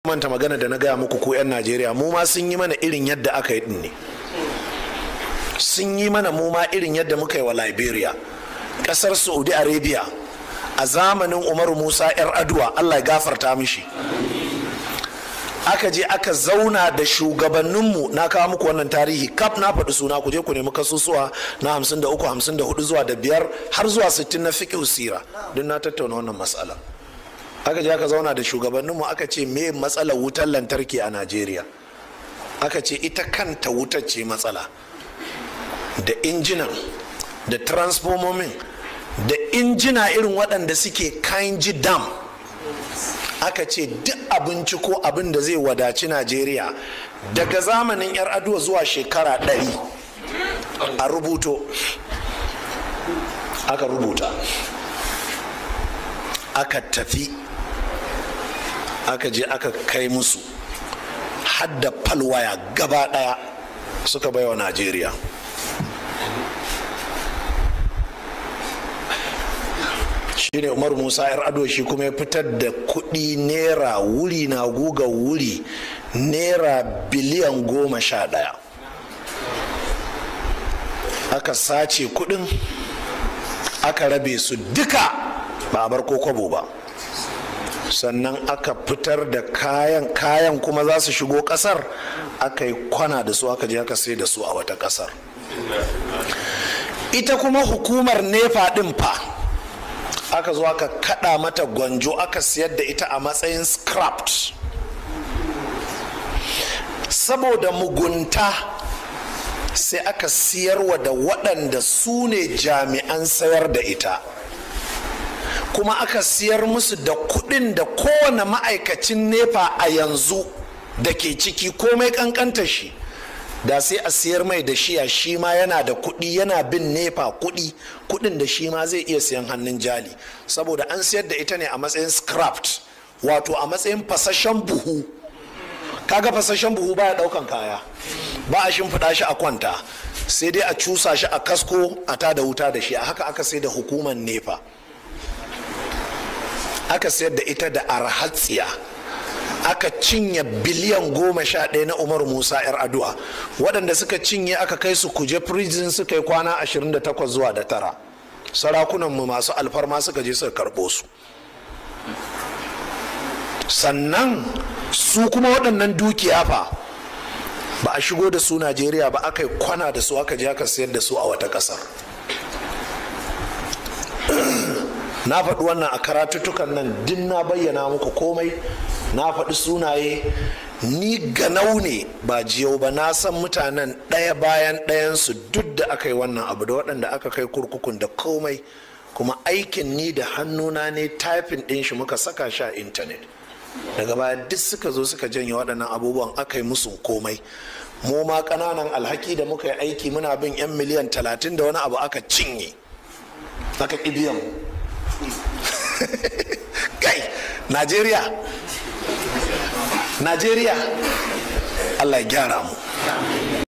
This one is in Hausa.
Manta magana da na gaya muku ko 'yan Najeriya, mu ma sun yi mana irin yadda aka yi din ne. Sun yi mana mu ma irin yadda muka yi wa Liberia. Kasar Saudi Arabia a zamanin Umaru Musa 'Yar Aduwa, Allah ya gafarta mishi, aka je aka zauna da shugabanninmu. Na kawo muku wannan tarihi kaf, na faɗi suna. Ku je ku nemi kasusuwa na 53, 54 zuwa da 5 har zuwa 60 na Fiqh Sira, don na tattauna wannan matsala. Aka je aka zauna da shugabanninmu, aka ce, "Me matsalar wutar lantarki a Najeriya?" Aka ce ita kanta wutar ce matsala, da injinan da transformomin da injina irin waɗanda suke Kainji Dam. Aka ce duk abinci ko abin da zai wadaci Najeriya daga zamanin 'Yar Aduwa zuwa shekara 100 a rubuto. Aka rubuta, aka tafi, aka je aka kai musu, hadda falwaya gaba daya suka baiwa Najeriya. Shine Umar Musa 'Yar Ado shi kuma ya fitar da kuɗi naira wuri na guga wuri, naira biliyan 11. Aka sace kuɗin, aka rabe su duka, ba a bar ko kwabo ba. Sannan aka fitar da kayan, kayan kuma za su shigo kasar, aka yi kwana da su, aka je aka sai da su a wata kasar. Ita kuma hukumar NEPA din fa, aka zo aka kada mata gwanjo, aka siyar da ita a matsayin scrapped. Saboda mugunta, sai aka siyarwa da waɗanda su ne jami'an sayar da ita, kuma aka siyar musu da kuɗin da kowane ma'aikacin NEPA a yanzu da ke ciki, komai kankanta shi, da sai a siyar mai da shiya, shi ma yana da kuɗi, yana bin NEPA kuɗi, kuɗin da shi ma zai iya siyan hannun jali. Saboda an siyar da ita ne a matsayin scrapped, wato a matsayin fasashen buhu. Kaga fasashen buhu baya daukan kaya, ba a shimfiɗa shi a kwanta, sai dai a cusa shi a kasko a tada wuta da shi. A haka aka sai da hukumar NEPA, aka sayar da ita da arhatsiya, aka cinye biliyan 11 na Umar Musa 'Yar Adu'a. Waɗanda suka cinye aka kai su Kuje Prison, suka yi kwana 28 zuwa da tara. Sarakunanmu masu alfarma suka je suka karɓo su. Sannan su kuma waɗannan dukiya fa, ba a shigo da su Najeriya ba, aka yi kwana da su, aka je aka sayar da su a wata ƙasar. Na faɗi wannan a karatuttukan nan din, na bayyana muku komai, na faɗi sunaye. Ni ganau ne ba jiyau ba, na san mutanen ɗaya bayan ɗayansu duk da aka yi wannan abu, da waɗanda aka kai kurkukun da komai. Kuma aikin ni da hannuna ne typing ɗin shi, muka saka shi a intanet. Daga baya duk suka zo suka janye waɗannan abubuwan, aka yi musu komai. Mu ma ƙananan alhaki da muka yi aiki, muna bin 'yan miliyan 30 da wani abu, aka cinye, aka ƙi biyan. Kai, Najeriya, Najeriya, Allah ya gyara mu.